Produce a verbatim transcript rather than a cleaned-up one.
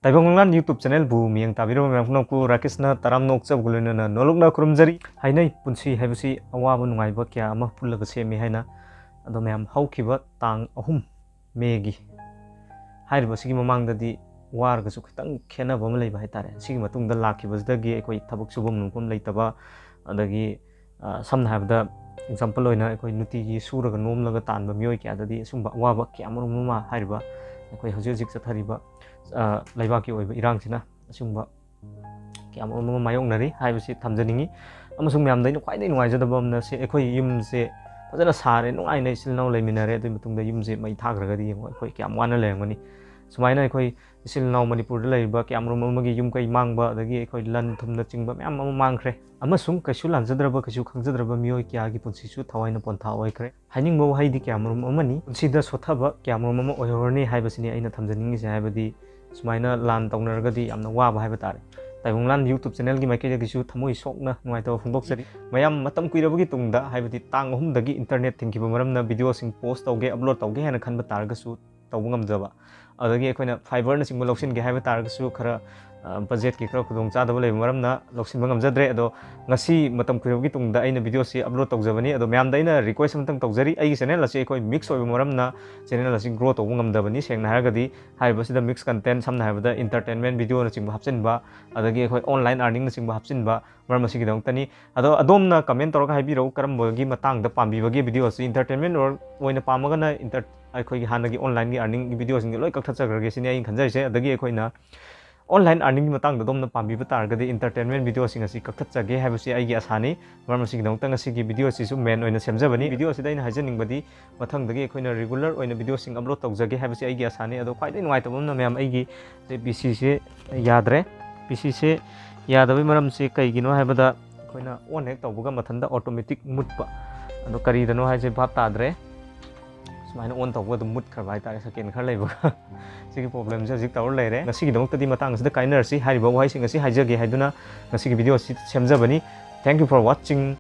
ꯇꯥꯏꯕꯪ ꯃꯪꯂꯥꯟ YouTube channelꯕꯨ ꯃꯤꯠꯌꯦꯡ ꯇꯥꯕꯤꯔꯕ ꯃꯌꯥꯝ ꯄꯨꯝꯅꯃꯛꯄꯨ ꯔꯥꯀꯦꯁꯅ ꯇꯔꯥꯝꯅ ꯑꯣꯛꯆꯕꯒ ꯂꯣꯏꯅꯅ ꯅꯣꯂꯨꯛꯅ ꯈꯨꯔꯨꯝꯖꯔꯤ꯫ ꯍꯥꯏꯅꯩ, ꯄꯨꯟꯁꯤ ꯍꯥꯏꯕꯁꯤ ꯑꯋꯥꯕ ꯅꯨꯡꯉꯥꯏꯕ ꯀꯌꯥ ꯑꯃ ꯄꯨꯜꯂꯒ ꯁꯦꯝꯃꯤ ꯍꯥꯏꯅ꯫ ꯑꯗꯣ ꯃꯌꯥꯝ, ꯍꯧꯈꯤꯕ ꯇꯥꯡ ꯑꯍꯨꯝ Mayꯒꯤ ꯍꯥꯏꯔꯤꯕꯁꯤꯒꯤ ꯃꯃꯥꯡꯗꯗꯤ ꯋꯥꯔꯒꯁꯨ ꯈꯤꯇꯪ ꯈꯦꯠꯅꯕ ꯑꯃ ꯂꯩꯕ ꯍꯥꯏꯇꯥꯔꯦ꯫ ꯁꯤꯒꯤ ꯃꯇꯨꯡꯗ ꯂꯥꯛꯈꯤꯕꯁꯤꯗꯒꯤ ꯑꯩꯈꯣꯏ ꯊꯕꯛ ꯁꯨꯐꯝ ꯅꯣꯝꯐꯝ ꯂꯩꯇꯕ, ꯑꯗꯒꯤ, ꯑ, ꯁꯝꯅ ꯍꯥꯏꯔꯕꯗ, example ꯑꯣꯏꯅ, ꯑꯩꯈꯣꯏ ꯅꯨꯡꯇꯤꯒꯤ ꯁꯨꯔꯒ ꯅꯣꯝꯂꯒ ꯇꯥꯟꯕ ꯃꯤꯑꯣꯏ ꯀꯌꯥꯗꯗꯤ ꯑꯁꯨꯝꯕ ꯑꯋꯥꯕ ꯀꯌꯥ ꯑꯃꯔꯣꯝ ꯑꯃ ꯍꯥꯏꯔꯤꯕ ꯑꯩꯈꯣꯏ ꯍꯧꯖꯤꯛ ꯍꯧꯖꯤꯛ ꯆꯠꯊꯔꯤꯕ, ꯑ, ꯂꯩꯕꯥꯛꯀꯤ ꯑꯣꯏꯕ ꯏꯔꯥꯡꯁꯤꯅ ꯑꯁꯤꯒꯨꯝꯕ ꯀꯌꯥ ꯑꯃꯔꯣꯝ ꯑꯃ ꯃꯥꯌꯣꯛꯅꯔꯤ ꯍꯥꯏꯕꯁꯤ ꯊꯝꯖꯅꯤꯡꯉꯤ꯫ ꯑꯃꯁꯨꯡ ꯃꯌꯥꯝꯗ ꯑꯩꯅ ꯈ꯭ꯋꯥꯏꯗꯒꯤ ꯅꯨꯡꯉꯥꯏꯖꯗꯕ ꯑꯃꯅ, ꯁꯤ ꯑꯩꯈꯣꯏ ꯌꯨꯝꯁꯦ ꯐꯖꯅ ꯁꯥꯔꯦ, ꯅꯨꯡꯉꯥꯏꯅ ꯏꯆꯤꯜ ꯏꯅꯥꯎ ꯂꯩꯃꯤꯟꯅꯔꯦ, ꯑꯗꯨꯒꯤ ꯃꯇꯨꯡꯗ ꯌꯨꯝꯁꯦ ꯃꯩ ꯊꯥꯈ꯭ꯔꯒꯗꯤ ꯌꯦꯡꯉꯣ, ꯑꯩꯈꯣꯏ ꯀꯌꯥꯝ ꯋꯥꯅ ꯂꯩꯔꯝꯒꯅꯤ꯫ ꯁꯨꯃꯥꯏꯅ ꯑꯩꯈꯣꯏ ꯏꯆꯤꯜ ꯏꯅꯥꯎ ꯃꯅꯤꯄꯨꯔꯗ ꯂꯩꯔꯤꯕ ꯀꯌꯥꯃꯔꯨꯝ ꯑꯃꯒꯤ ꯌꯨꯝ ꯀꯩ ꯃꯥꯡꯕ, ꯑꯗꯒꯤ ꯑꯩꯈꯣꯏ ꯂꯟ ꯊꯨꯝꯅꯆꯤꯡꯕ ꯃꯌꯥꯝ ꯑꯃ ꯃꯥꯡꯈ꯭ꯔꯦ꯫ ꯑꯃꯁꯨꯡ ꯀꯩꯁꯨ ꯂꯥꯟꯖꯗ꯭ꯔꯕ, ꯀꯩꯁꯨ ꯈꯪꯖꯗ꯭ꯔꯕ ꯃꯤꯑꯣꯏ ꯀꯌꯥꯒꯤ ꯄꯨꯟꯁꯤꯁꯨ ꯊꯋꯥꯏꯅ ꯄꯣꯟꯊꯥ ꯑꯣꯏꯈ꯭ꯔꯦ꯫ ꯍꯥꯏꯅꯤꯡꯕ ꯋꯥꯍꯩꯗꯤ ꯀꯌꯥꯃꯔꯨꯝ ꯑꯃꯅꯤ, ꯄꯨꯟꯁꯤꯗ ꯁꯣꯠꯊꯕ ꯀꯌꯥꯃꯔꯨꯝ ꯑꯃ ꯑꯣꯏꯍꯧꯔꯅꯤ ꯍꯥꯏꯕꯁꯤꯅꯤ ꯑꯩꯅ ꯊꯝꯖꯅꯤꯡꯉꯤꯁꯦ꯫ ꯍꯥꯏꯕꯗꯤ, ꯁꯨꯃꯥꯏꯅ ꯂꯥꯟ ꯇꯧꯅꯔꯒꯗꯤ ꯌꯥꯝꯅ ꯋꯥꯕ ꯍꯥꯏꯕ ꯇꯥꯔꯦ꯫ ꯇꯥꯏꯕꯪꯂꯥꯟ YouTube channelꯒꯤ ꯃꯥꯏꯀꯩꯗꯒꯤꯁꯨ ꯊꯃꯣꯏ ꯁꯣꯛꯅ ꯅꯨꯡꯉꯥꯏꯇꯕ ꯐꯣꯡꯗꯣꯛꯆꯔꯤ꯫ ꯃꯌꯥꯝ, ꯃꯇꯝ ꯀꯨꯏꯔꯕꯒꯤ ꯇꯨꯡꯗ, ꯍꯥꯏꯕꯗꯤ ꯇꯥꯡ ꯑꯍꯨꯝꯗꯒꯤ internet ꯊꯤꯡꯈꯤꯕ ꯃꯔꯝꯅ videoꯁꯤꯡ post ꯇꯧꯒꯦ, upload ꯇꯧꯒꯦ ꯍꯥꯏꯅ ꯈꯟꯕ ꯇꯥꯔꯒꯁꯨ ꯇꯧꯕ ꯉꯝꯗꯕ, ꯑꯗꯒꯤ ꯑꯩꯈꯣꯏꯅ fiberꯅꯆꯤꯡꯕ ꯂꯧꯁꯤꯟꯒꯦ ꯍꯥꯏꯕ ꯇꯥꯔꯒꯁꯨ ꯈꯔ, ꯑ, budgetꯀꯤ ꯈꯔ ꯈꯨꯗꯣꯡꯆꯥꯗꯕ ꯂꯩꯕ ꯃꯔꯝꯅ ꯂꯧꯁꯤꯟꯕ ꯉꯝꯖꯗ꯭ꯔꯦ꯫ ꯑꯗꯣ ꯉꯁꯤ ꯃꯇꯝ ꯀꯨꯏꯔꯕꯒꯤ ꯇꯨꯡꯗ ꯑꯩꯅ videoꯁꯤ upload ꯇꯧꯖꯕꯅꯤ꯫ ꯑꯗꯣ ꯃꯌꯥꯝꯗ ꯑꯩꯅ request ꯑꯃꯇꯪ ꯇꯧꯖꯔꯤ, ꯑꯩꯒꯤ channel ꯑꯁꯤ ꯑꯩꯈꯣꯏ mix ꯑꯣꯏꯕ ꯃꯔꯝꯅ channel ꯑꯁꯤ grow ꯇꯧꯕ ꯉꯝꯗꯕꯅꯤ꯫ ꯁꯦꯡꯅ ꯍꯥꯏꯔꯒꯗꯤ, ꯍꯥꯏꯔꯤꯕꯁꯤꯗ mix content, ꯁꯝꯅ ꯍꯥꯏꯔꯕꯗ entertainment videoꯅꯆꯤꯡꯕ ꯍꯥꯞꯆꯤꯟꯕ, ꯑꯗꯒꯤ ꯑꯩꯈꯣꯏ online earningꯅꯆꯤꯡꯕ ꯍꯥꯞꯆꯤꯟꯕ, ꯃꯔꯝ ꯑꯁꯤꯒꯤꯗꯃꯛꯇꯅꯤ꯫ ꯑꯗꯣ ꯑꯗꯣꯝꯅ comment ꯇꯧꯔꯒ ꯍꯥꯏꯕꯤꯔꯛꯎ, ꯀꯔꯝꯕꯒꯤ ꯃꯇꯥꯡꯗ ꯄꯥꯝꯕꯤꯕꯒꯦ videoꯁꯤ? Entertainment ꯑꯣꯏ-, ꯑꯣꯏꯅ ꯄꯥꯝꯃꯒꯅ inter-, ꯑꯩꯈꯣꯏꯒꯤ ꯍꯥꯟꯅꯒꯤ onlineꯒꯤ earningꯒꯤ videoꯁꯤꯡꯁꯦ ꯂꯣꯏ ꯀꯛꯊꯠꯆꯈ꯭ꯔꯒꯦ ꯁꯤꯅꯤ ꯑꯩꯅ ꯈꯟꯖꯔꯤꯁꯦ꯫ ꯑꯗꯒꯤ ꯑꯩꯈꯣꯏꯅ online earningꯒꯤ ꯃꯇꯥꯡꯗ ꯑꯗꯣꯝꯅ ꯄꯥꯝꯕꯤꯕ ꯇꯥꯔꯒꯗꯤ entertainment videoꯁꯤꯡ ꯑꯁꯤ ꯀꯛꯊꯠꯆꯒꯦ ꯍꯥꯏꯕꯁꯤ ꯑꯩꯒꯤ ꯑꯁꯥꯅꯤ꯫ ꯃꯔꯝ ꯑꯁꯤꯒꯤꯗꯃꯛꯇ ꯉꯁꯤꯒꯤ videoꯁꯤꯁꯨ main ꯑꯣꯏꯅ ꯁꯦꯝꯖꯕꯅꯤ꯫ Videoꯁꯤꯗ ꯑꯩꯅ ꯍꯥꯏꯖꯅꯤꯡꯕꯗꯤ, ꯃꯊꯪꯗꯒꯤ ꯑꯩꯈꯣꯏꯅ regular ꯑꯣꯏꯅ videoꯁꯤꯡ upload ꯇꯧꯖꯒꯦ ꯍꯥꯏꯕꯁꯤ ꯑꯩꯒꯤ ꯑꯁꯥꯅꯤ꯫ ꯑꯗꯣ ꯈ꯭ꯋꯥꯏꯗꯒꯤ ꯅꯨꯡꯉꯥꯏꯇꯕ ꯑꯃꯅ, ꯃꯌꯥꯝ, ꯑꯩꯒꯤ ꯁꯦ PCꯁꯦ ꯌꯥꯗ꯭ꯔꯦ꯫ PCꯁꯦ ꯌꯥꯗꯕꯒꯤ ꯃꯔꯝꯁꯤ ꯀꯩꯒꯤꯅꯣ ꯍꯥꯏꯕꯗ, ꯑꯩꯈꯣꯏꯅ on ꯍꯦꯛ ꯇꯧꯕꯒ ꯃꯊꯟꯇ automatic ꯃꯨꯠꯄ꯫ ꯑꯗꯣ ꯀꯔꯤꯗꯅꯣ ꯍꯥꯏꯁꯦ ꯚꯥꯞ ꯇꯥꯗ꯭ꯔꯦ꯫ ꯁꯨꯃꯥꯏꯅ on ꯇꯧꯕꯒ ꯑꯗꯨꯝ ꯃꯨꯠꯈ꯭ꯔꯕ ꯍꯥꯏꯇꯥꯔꯦ, second ꯈꯔ ꯂꯩꯕꯒ꯫ ꯁꯤꯒꯤ problemꯁꯦ ꯍꯧꯖꯤꯛ ꯇꯧꯔ ꯂꯩꯔꯦ꯫ ꯉꯁꯤꯒꯤꯗꯃꯛꯇꯗꯤ ꯃꯇꯥꯡ ꯑꯁꯤꯗ ꯀꯥꯏꯅꯔꯁꯤ꯫ ꯍꯥꯏꯔꯤꯕ ꯋꯥꯍꯩꯁꯤꯡ ꯑꯁꯤ ꯍꯥꯏꯖꯒꯦ ꯍꯥꯏꯗꯨꯅ ꯉꯁꯤꯒꯤ videoꯁꯤ ꯁꯦꯝꯖꯕꯅꯤ꯫ Thank you for watching꯫